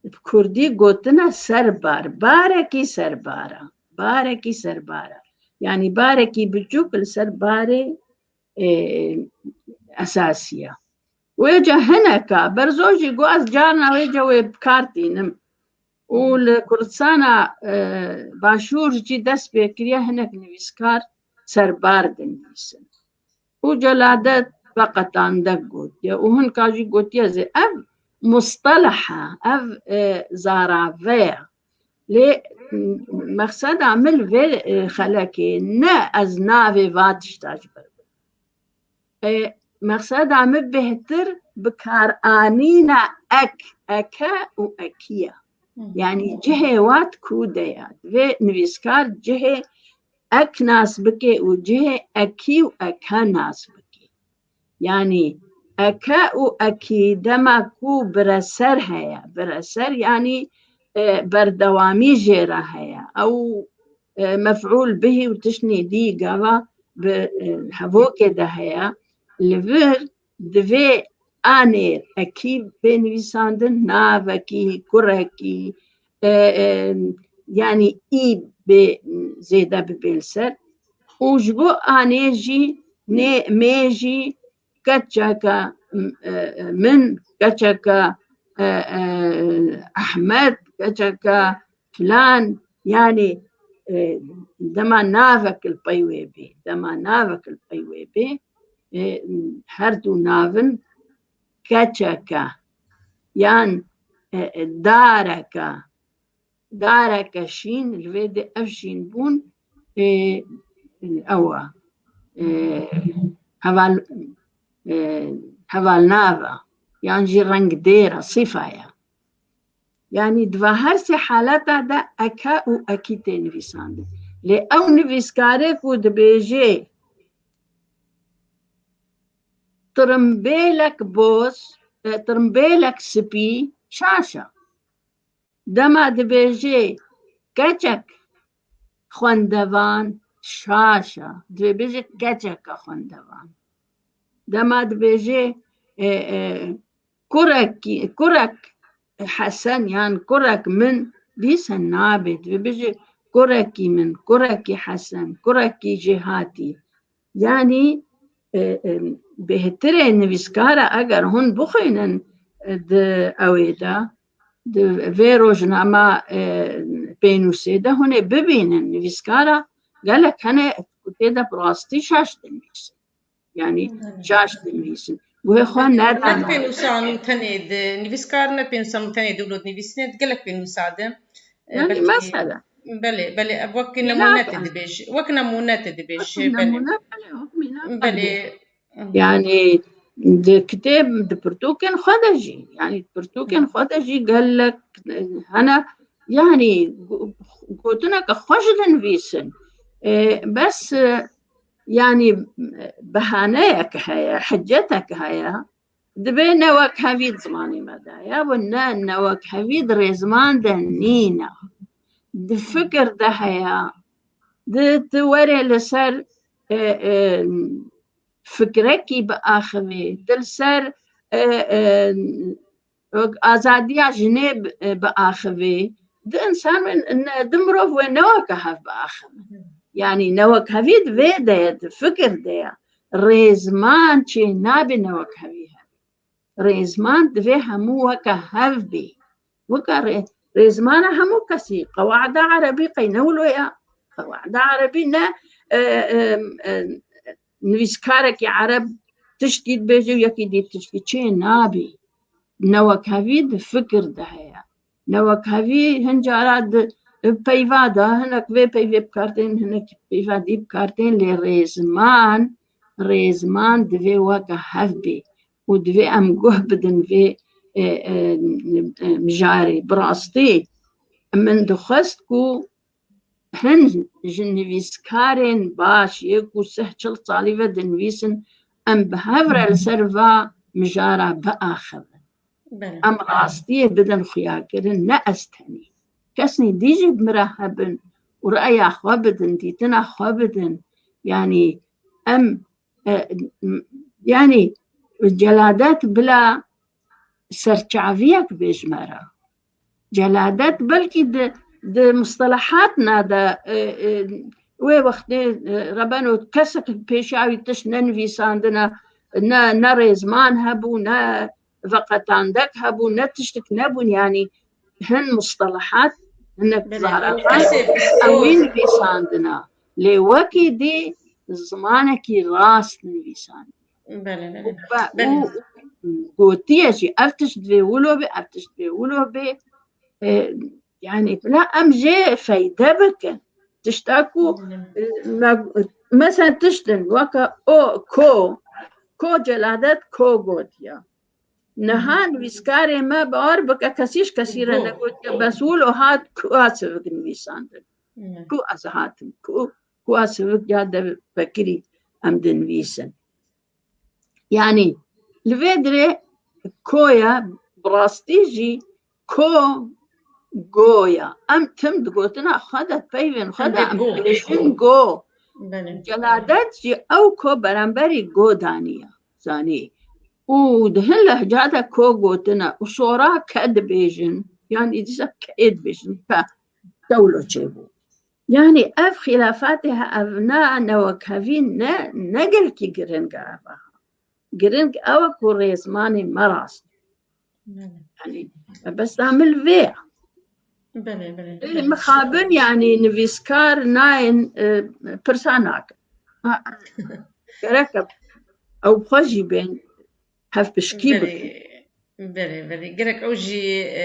Bi kurdî gotine serbar. Barekî serbar e. Barekî serbar e. Yanî barekî biçûk li ser barê, e, esasî ye. Wêca hineka, Berzo jî got, ez carna wêca wê bi kar tînim. Û li Kurdistana, e, Başûr jî dest pê kiriye hinek nivîskar serbar dinivîsin. Û Celadet feqet andek gotiye. Û hinka jî gotiye zê ev musteleha, ev, e, zarave ye. Lê, m-, mexseda min li vê, e, xelekê ne ez navê va tişta ji ber bidim. E, mexseda min bêhtir bikaranîna ek, eke û ekiye. Yanî cihê wat ku de ye. Divê nivîskar cihê ek nas bike û cihê ekî û eke nas bike. Yanî eke û ekî dema ku bireser heye, bireser yanî, e, berdewamî jê re heye. Ew, e, mef'ûl bihî û tiştnê dî gava bi, e, hevokê de heye. Li vir divê anê ekî bê nivîsandin, navekî, kurekî, e, e, yanî î bê zêde bibê li ser. Û ji bo anê jî nê, mê jî keçeke, m-, e, e, min, keçeke, e, e, Ehmed, keçeke filan, yanî, e, dema navek li pey wê bê, dema navek li pey wê bê, e, her du navin keçeke, yan, e, e, dareke, dareke şîn, li vê de ev şîn bûn, e, ew e, e, heval, e, hevalnav e, yan jî rengdêr e, sîfa ye. Yanî di va her sê haleta de eke û ekî tê nivîsandin. Lê ew nivîskarê ku dibêje tirimbêlek boz, e, tirimbêlek spî şaş e. Dema dibêje keçek xwendevan şaş e. Divê bêje keçeke xwendevan. Dema dibêje, e, e, kurekî, kurek Hesen yan kurek min dîse nabe. Divê bêje kurekî min, kurekî Hesen, kurekî Jêhatî. Yanî, e, e, bêhtirê nivîskara eger hûn bixwînin, e, di ewê de, di vê rojnama, e, pênûsê de hûn ê bibînin nivîskara gelek hene ku tê de bi rastî şaş dinivîsin. Yanî şaş dinivîsin. Guhê xwe Ne nedane. pênûsa nû tenê di nivîskar, ne pênûsa nû tenê di wilo dinivîsîne, di gelek pênûsa de. E, Yanî belkî mesela. Belê, belê, ev wek Mînak nemûne te e. dibêj. Wek nemûne te dibêj, Wek belê. Nemûne, belê, wek mînak e. Belê. Yanî di kitêb, di pirtûkên xwe de jî, yanî di pirtûkên xwe de jî gelek, e, hene, yanî go-, gotineke xweş dinivîsin. E, bes, e, yanî, e, behaneyek heye, hiccetek heye, dibê ne wek hevî di zimanê me de ye, bo ne, ne wek hevî di rêziman de nîne. Di fikir de heye, di, di werê li ser, e, e, fikrekî biaxivê, di li ser, e, e, wek azadiya jinê bi-, e, biaxivê, di însan wê ne, di mirov wê ne weke hev biaxivin. Yanî ne wek hevî di vê de ye, di fikir de ye. Rêzman çê nabe ne wek hevî hebe. Rêzman divê hemû weke hev bê. Weke rê-, rêzmana hemû kesî. Qewaida erebî qey ne wilo ya. Qewaida erebî ne, e, e, e, nivîskarekî ereb tiştî dibêje û yekî dî tiştî çê nabî. Ne wek hevî di fikir de heye. Ne wek hevî hin cara di peyva de, hinek vê peyvê bi kar tên, hinek peyva dî bi kar tên, lê rêzman, rêzman divê weke hev bê û divê em guh bidin vê, e, e, e, mijarê. Bi rastî min dixwest ku hin ji nivîskarên baş yê ku sih çil salî ve dinivîsin, em bi hev re li ser va mijara biaxivin. Belê. Em rastiyê bidin xuyakirin, ne ez tenê. Kesên dî jî bi min re hebin û reya xwe bidin, dîtina xwe bidin. Yanî em, e, m-, yanî celadet bila serçaviyek bê ji me re. Celadet belkî di, di mustelehatna de, e, e, wê wextê, e, rebeno kesek pêşiya wî tişt nenivîsandine, ne, ne rêzman hebû, ne veqetandek hebû, ne tiştik nebûn, yanî hin mustelehat, hinek Belê, zarafan, kesê ew wî nivîsandine. Lê wekî dî zimanekî rast nivîsandine. Belê, belê. Û, Belê. û gotiye jî, ev tişt divê wilo be, ev tişt divê wilo be. E, yanî, bila em jê feyde bikin. Tişta ku, Belê. e, me, mesela tiştin, weke o, ko, ko celadet ko gotiye. Niha Hı. nivîskarê me bawer bike, kesî ji kesî re Go. negotiye, bes wilo hat ku a sivik nivîsandin. Hı. Ku ez hatim, ku, ku a sivik ya dev vekirî em dinivîsin. Yanî, li vê dirê ko ye, bi rastî jî ko, go ye. Em tim di gotina xwe de, peyvên xwe Em de dê em go. dibêjin go. Belê. Celadet jî ew ko beramberî go daniye, zanî. Û di hin lehca de ko gotine û sora ke dibêjin, yanî dîsa ke dibêjin, ke, ke wilo çêbû. Yanî ev xîlafatê he, ev ne, ne wekhevî, ne, ne gelkî giring e ev aha. Giring ew e ku rêzmanê me rast. Belê. Yanî, mebesta min li vê ye. Belê, belê, Ê, belê. Mixabin, yanî, nivîskar nayên, e, pirsa nakin. Ha, gerek e ew bi xwe jî bên hevpişkî Belê, bikin. belê, belê. Gerek ew jî, e,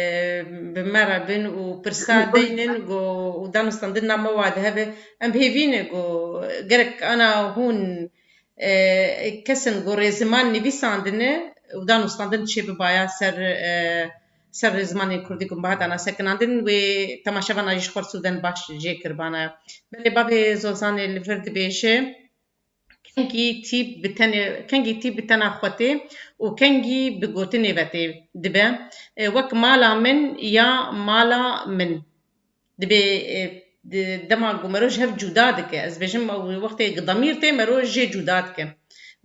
bi me re bin û pirsa Hı. deynin go û danûstandina me wa di hebe. Em bi hêvî ne go gerek ana hûn, e, kesin go rêziman nivîsandine û danûstandin çê bibaya ser, e, ser rêzimanên kurdî ku bihatana sekinandin wê temaşevana jî ji xwe sûden baş jê kiribana. Belê bavê Zozanê li vir dibêje, Kengî tî bi tenê, kengî tî bi tena xwe tê û kengî bi gotinê ve tê dibe. E, wek mala min ya mala min. Dibê, e, di, dema ku mero ji hev cuda dike. Ez bêjim, ew wextê ku demîr tê, mero jê cuda dike.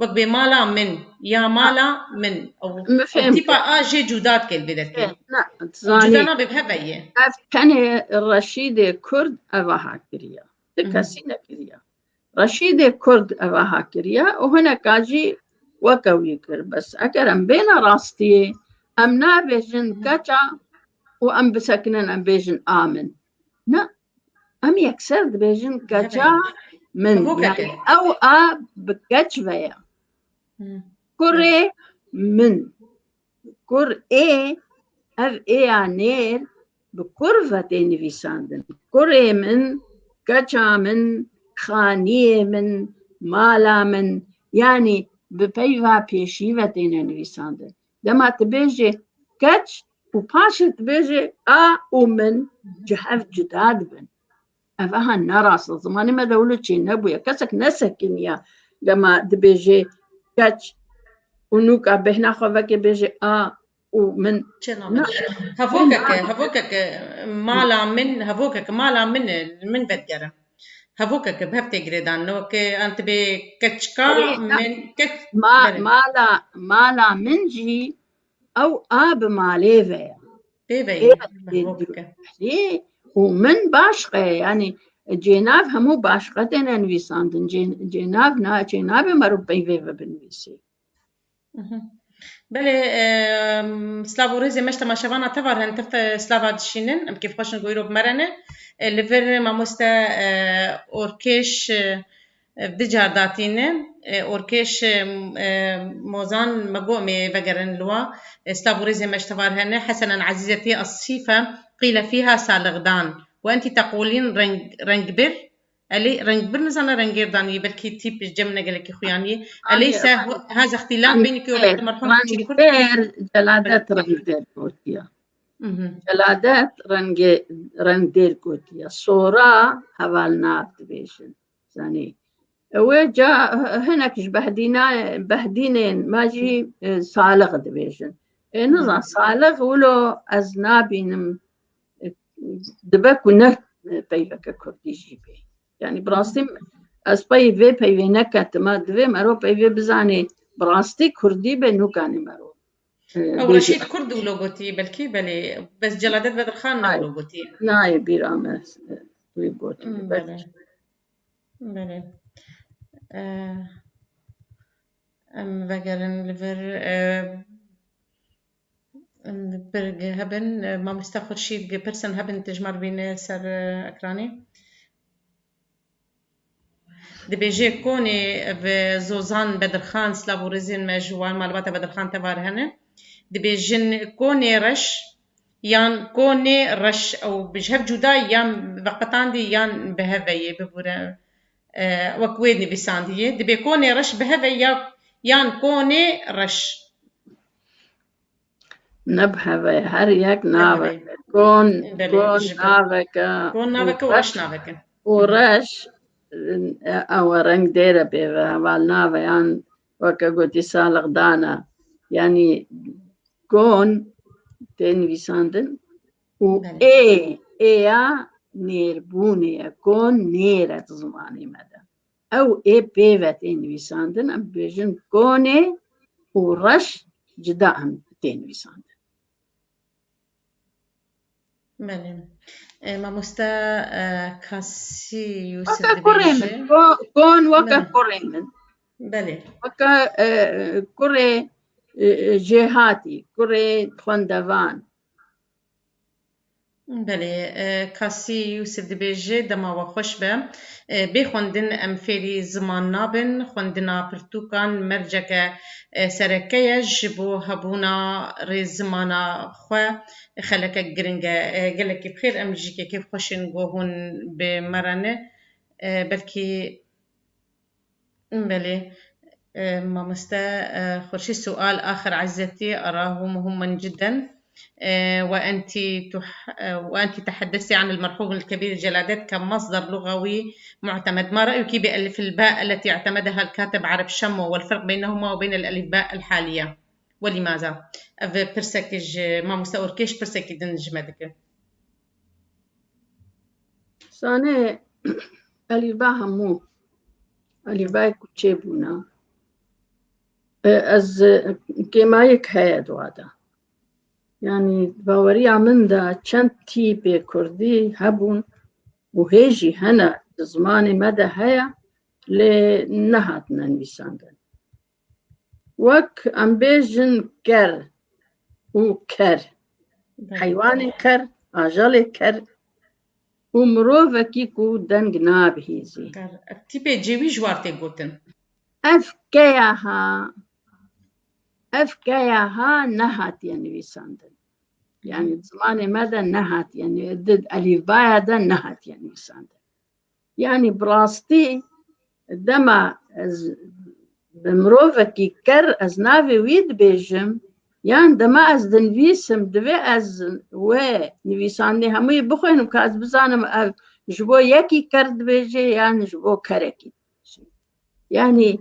Wek bê mala min ya mala min. Ew, Min ew fêm tîpa kir. a jê cuda dike li vê derkê. Fêm, ne, Ew cuda zanî. nabe bi hev ve ye. Ev tenê Reşîdê Kurd ev aha kiriye. Ti Hı hı. kesî nekiriye. Reşîdê Kurd ev aha kiriye û hineka jî weke wî kir. Bes eger em bêne rastiyê, em nabêjin Hı. keça û em bisekinin, em bêjin a min. Ne, em yekser dibêjin keça Hebe. min. Hevokeke. Yanî ew a bi keç ve ye. Hı. Kurê min. Kur ê, ev ê ya nêr bi kur ve tê nivîsandin. Kurê min, keça min, xaniyê min, mala min, yanî bi peyva pêşî ve têne nivîsandin. Dema tu bêjê keç û paşê tu bêjê a û min, ji hev cuda dibin. Ev aha ne rast e. Zimanê me de wilo çê nebûye. Kesek nesekiniye dema dibêje keç û nûka bêhna xwe veke bêje a û min. Çê Ne. nabin. Hevokeke, hevokeke mala min, hevokeke mala min e, min vedigere. Hevokeke bi hev tê girêdan. No ke an tibê keçka Erê, ne. min, keç, Ma-, Belê. mala, mala min jî ew a bi malê ve ye. Pê ve Pê ye. ve ye. Hevokeke. Erê, û min baş qe, yanî, Cênav hemû başqe têne nivîsandin. Cê-, cênav na, cênavê mero peyvê ve binivîsî. Belê, e, silav û rêzê me ji temaşevana tevar hene, tev te silava dişînin, em kêfxweş in ku îro bi me re ne. E, li vir mamoste, e, Orkêş, e, di car datîne, e, Orkêş, e, e, Mozan me got em ê vegerin li wa. E, silav û rêzê me ji tevar hene. Hesenen ezîzetî esîfe qîle fîha salixdan. Ve entî teqûlîn reng-, rengbir. Elê rengbir nizane rengêr danî, belkî tîp ji cem ne gelekî xuyanî. Elê Anî, se anî. Haza îxtîlaf Anî, bênî ku wek merhûm Çî Kurd. Rengdêr, Celadet rengdêr gotiye. Mhm. Celadet rengê, rengdêr gotiye. Sora heval nav dibêjin. Zanî. Ew ê ca hinek ji Behdîna, Behdînên me jî, e, Salix dibêjin. Ê nizan, Salix wilo ez nabînim, e, dibe ku ne, e, peyveke kurdî jî bê. Yani bi rastî ez pey vê peyvê neketime, divê mero peyvê bizanê bi rastî kurdî be nûkanê mero. E, Ew bêjî. Reşîd Kurd wilo gotî, belkî belê, bes Celadet Bedirxan ne Ay. Wilo gotî. Nayê bîra me, e, wî gotî. Hmm, belkî. Belê. Belê. E, em vegerin li vir, e, em bir hebin, e, mamoste Xurşîd, pirsin hebin, tu ji me re bîne ser, e, ekranê. Dibêje konê bi Zozan Bedirxan, silav û rêzên me ji wan malbata Bedirxan tevar hene. Dibêjin konê reş yan konê reş ew bi ji hev cuda yan veqetandî yan bi hev ve yê bibûre, e, wek wê nivîsandî yê. Dibê konê reş bi hev ve ya, yan konê reş. Ne bi hev ve, her yek navek e. Kon, Belê, kon ji ber- navek e. Kon navek e û reş navek e. Û reş, e, ew e rengdêr e pê ve, heval nav e yan weke gotî salixdan e. Yani kon tê nivîsandin û Belê. Ê, ê ya nêrbûnê ye. Kon nêr e di zimanê me de. Ew ê pê ve tê nivîsandin, em dibêjin konê û reş cida em tê nivîsandin. Belê. E, mamoste, e, Kasî Yusuf Weke kurê min, dibêje. Ko-, kon weke Belê. Kurê min. Belê. Weke, e, kurê, e, jêhatî, kurê xwendevan. Belê, e, Kasî Yusuf dibêje, dema we xweş be. E, bê xwendin em fêrî ziman nabin. Xwendina pirtûkan merceke, e, sereke ye ji bo hebûna rêzimana xwe. Xelekek giring e. E, gelekî bi xêr, em jî kêfxweş in ku hûn bi me re ne. E, belkî Belê. E, mamoste, e, Xurşîd, sual axir ezîzetî, arahu muhimmen cidden. E, وأنت تح-، e, وأنت تحدثتي عن المرحوم الكبير جلادات كمصدر لغوي معتمد. ما رأيك بألف الباء التي اعتمدها الكاتب عرب شمو والفرق بينهما وبين الألف باء الحالية؟ ولماذا؟ Ev pirsek ji mamoste Orkêş pirsekî din ji me dike. Sane elîfba hemû elîfbayê ku çêbûne, e, ez, e, kêmayek heye di wa de. Yanî baweriya min de çend tîpê kurdî hebûn û hê jî hene di zimanê me de heye, lê nehatine nivîsandin. Wek em bêjin ker û ker. Belê. Heywanê ker, ajalê ker û mirovekî ku deng nabihîzî. Ker. Ev tîpê cêwî ji war tê gotin. Ev keya ha, ev keya ha nehatiye nivîsandin. Yani zimanê me de nehatiye, di elîfbaya de nehatiye nivîsandin. Yani bi rastî dema ez bi mirovekî ker ez navê wî dibêjim, yan dema ez dinivîsim, divê ez wê nivîsandinê hemûyê bixwînim, ka ez bizanim ev ji bo yekî ker dibêje yan ji bo kerekî dibêje. Yani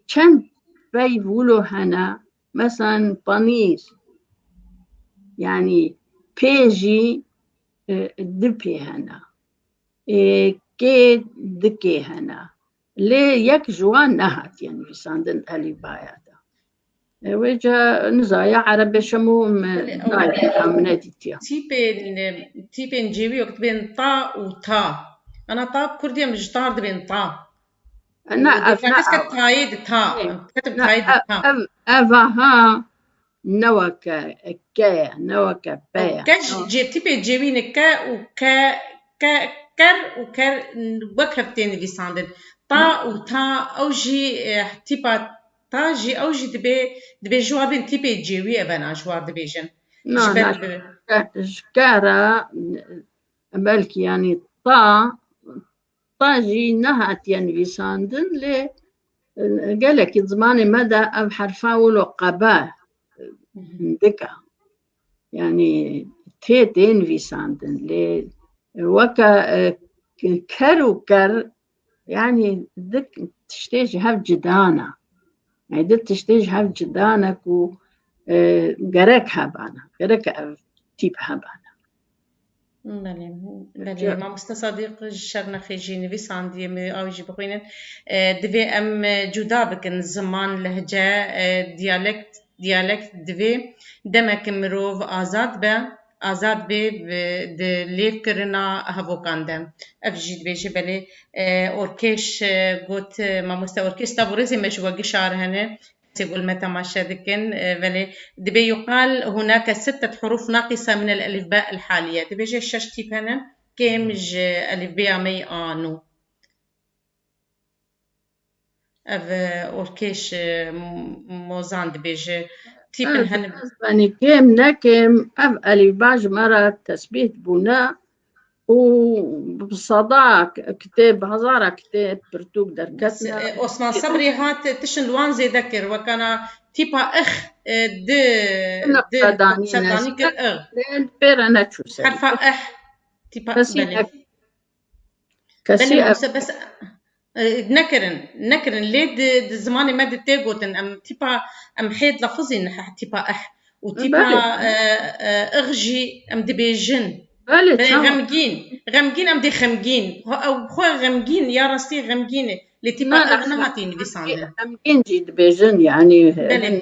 çend peyv wilo hene, meselan panîr, yani pê jî, e, di pê hene. Ê, kê di kê hene. Lê yek ji wan nehatiye nivîsandin elîfbaya de. E, wê ca niza ya erebê şemo me Belê, ew nayê, em nedîtiye. Tîpên, tîpên cêwî wek dibên ta û ta. Ana ta kurdî em ji tar dibên ta. Na, ev, na, Kes ke tayê di ta. Em ketim na, tayê di ev, ta. ev, ev aha ne weke ke ye, ne weke pe ye. Ke ji cê tîpê cêwî ne ke û ke, ke, ker û ker wek hev tê nivîsandin. Ta û ta ew jî, eh, tîpa ta jî ew jî dibê, dibê ji war bên tîpê cêwî ev ena ji war dibêjin. Na, Ji ber na, bi ke-, ji ke re belkî yanî ta, ta jî nehatiye nivîsandin lê, e, gelekî zimanê me de ev herfa wilo qebe hindik e. Yanî tê tê nivîsandin lê weke, e, ker û ker, yanî dik tiştê ji hev cida ne. Yanî di tiştê ji hev cida ne ku, e, gerek hebana, gerek ev tîp hebana. Belê, belê. Mamoste Sadîq ji Şernexê jî nivîsandiye, em ê ew jî bixwînin. E, divê em, e, cuda bikin ziman, lehce, e, diyalekt, diyalekt divê demek mirov azad be, azad bê bi, di lêvkirina hevokan de. Ev jî dibêje, belê, e, Orkêş, e, got, e, mamoste Orkêş, silav û rêzê me ji we gişar hene. Kesê ku li me temaşe dikin, e, belê, dibê yuqal hunake sittet huruf naqisa min el elifba el haliye. Dibêje şeş tîp hene, kêm ji elifbeya me yê a nû. Ev, e, Orkêş, e, m-, Mozan dibêje. Tîpin Evet, hene. ez benî kêm ne kêm, ev elîfba ji me re tesbît bûne û bi seda kitêb, hezara kitêb, pirtûk derketine. E, Osman Sebrî hat, tiştin li wan zêde kir, wekana tîpa ix, e, di, di Nexwedanî nexwedanî kir ix. Lê pê re neçû ser. Herfa ih. Tîpa, Kesî belê. nek-, kesî Belê, ev mamoste, bes, e, nekirin, nekirin. Lê di, di zimanê me de tê gotin, em tîpa, em hê dilafizîn he tîpa eh. Û tîpa, Belê. e, e, ix jî em dibêjin. Belê, Belê, çawa? xemgîn. Xemgîn, em dê xemgîn. Xwe, ew xwe xemgîn, ya rastî xemgîn e. Lê tîpa Na, na, ix nehatî nivîsandin. Xemgîn jî dibêjin, yanî Belê. hin,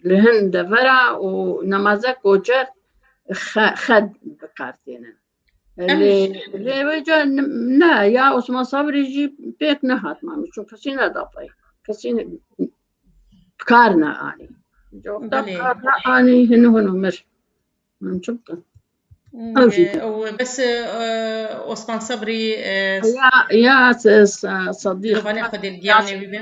li hin devera û nemaze koçer xe-, xed bi kar tênin. Em Lê, jî. lê vêca n-, ne, ya Osman Sabrî jî pêk nehat mamiş, çûn kesî neda pey. Kesî ne-, kar neanî. Coxta Belê. kar neanî, hinu hinu mir. Min çi bikin? Ew jî. Ew bes, e, Osman Sebrî, e, Ya, ya, se-, se-, Sadiq. Dilovanê xwe dê li giyanê wî be.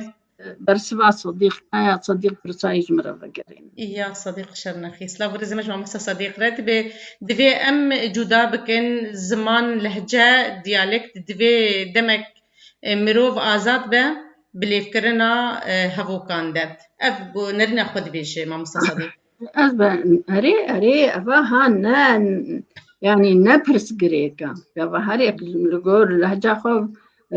Bersiva Sadiq, ya Sadiq pirsayî ji min re vegerîne. Ya Sadiq Şernexî. Silav û rêzê me ji mamoste Sadiq re. Divê, divê em cuda bikin ziman, lehce, diyalekt. Divê demek, e, mirov azad be bi lêvkirina, e, hevokan de. Ev ku nerîna xwe dibêje mamoste Sadiq. Ez be, erê, erê, eva ha ne, yanî ne pirsgirêk e. Eva her yek li gor lehca xwe,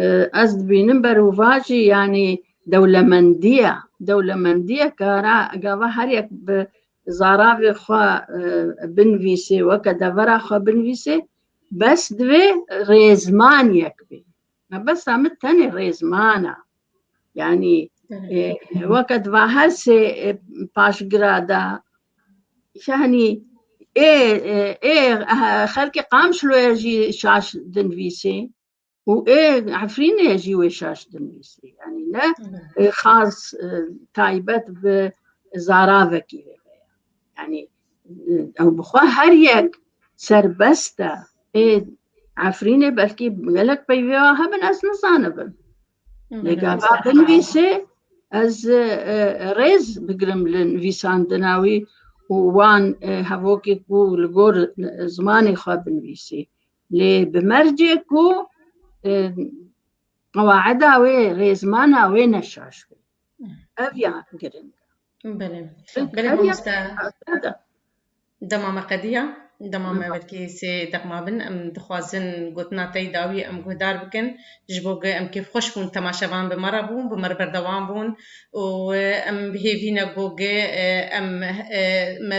e, ez dibînim berûva jî, yanî dewlemendiye, dewlemendiyek e, ra, gava her yek bi zaravê xwe, e, binivîsê, weke devera xwe binivîsê, bes divê rêzmaniyek bê. Mebesta min tenê rêzman e. Yanî, e, weke di va hesê, e, paşgira de, yanî ê, e, ê, e, xelkê Qamişloyê jî şaş dinivîsê û ê Efrînê jî wê şaş dinivîsê. Yanî ne, e, xas, e, taybet bi zaravekî vê be. Yanî, e, ew bi xwe her yek serbest e. Ê Efrînê belkî gelek peyvê hebin, ez nizanibim. Lê gava binivîsê, ez, e, e, rêz bigirim li nivîsandina wî û wan, e, hevokê ku li gor zimanê xwe binivîsê. Lê bi mercê ku, e, qewaida wê, rêzmana wê ne şaş be. Ev ya giring e. Belê. Çünkü Belê her mamoste. Dema me qediya, dema me belkî sê deqma bin, em dixwazin gotina te yî dawî em guhdar bikin. Ji bo ge em kêfxweş bûn, temaşevan bi me re bûn, bi me re berdewam bûn û, e, em bi hêvî ne go ge, e, em, e, me,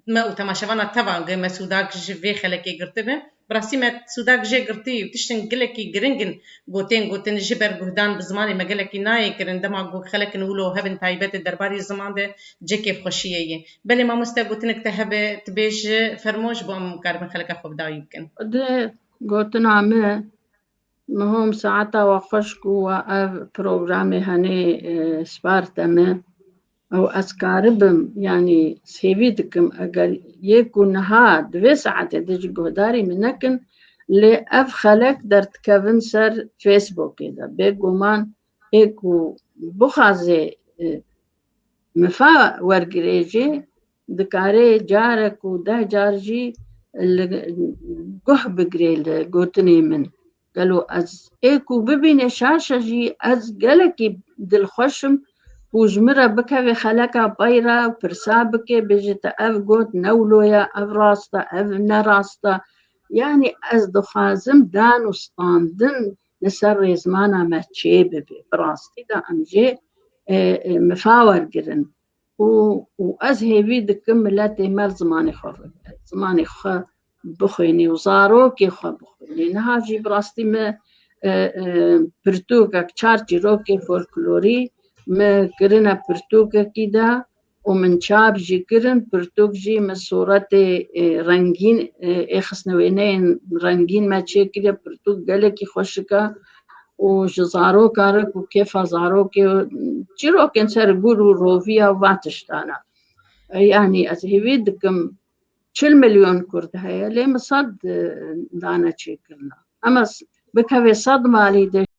me û temaşevana tevan ge me sûdak ji vê xelekê girtibe. Bi rastî me sûdak jê girtî û tiştin gelekî giring in gotên gotin ji ber guhdan bi zimanê me gelekî nayê kirin. Dema ku xelek in wilo hebin taybet e derbarê ziman de cê kêfxweşiyê ye. Belê mamoste, gotinek te hebe, tu bêje, fermo, ji bo em karibin xeleka xwe bi dawî bikin. Di gotina me, Mihom saeta we xweş ku we ev programê henê, e, sparte min. Ew ez karibim, yanî sêvî dikim, eger yê ku niha di vê saetê de jî guhdarî min nekin, lê ev xelek derdikevin ser Facebookê de. Bêguman ê ku bixwaze, e, mifa wergirê jî, dikare carek û deh car jî li guh bigirê li gotinê min. Gelo ez ê ku bibîne şaşe jî, ez gelekî dilxweş im ku ji min re bikeve xeleka pey re, pirsa bike, bêje te ev got ne wilo ye, ev rast e, ev ne rast e. Yanî ez dixwazim dan û standin li ser rêzmana me çêbibe. Bi rastî de em jê, e, e, mifa wergirin. Û, û ez hêvî dikim miletê me zimanê xwe, zimanê xwe bixwînî û zarokê xwe bixwînî. Niha jî bi rastî me, e, e, pirtûkek, çar çîrokê folklorî me kirine pirtûkekî de û min çap jî kirin. Pirtûk jî min sûretê, e, rengîn, e, ê xistine wêneyên rengîn me çêkiriye. Pirtûk gelekî xweşik e û ji zaroka re ku kêfa zarokê, çîrokên ser gur û roviya va tiştana. E, yanî ez hêvî dikim çil milyon Kurd heye, lê min sed, e, dane çêkirina. Em ez bikeve sed malî de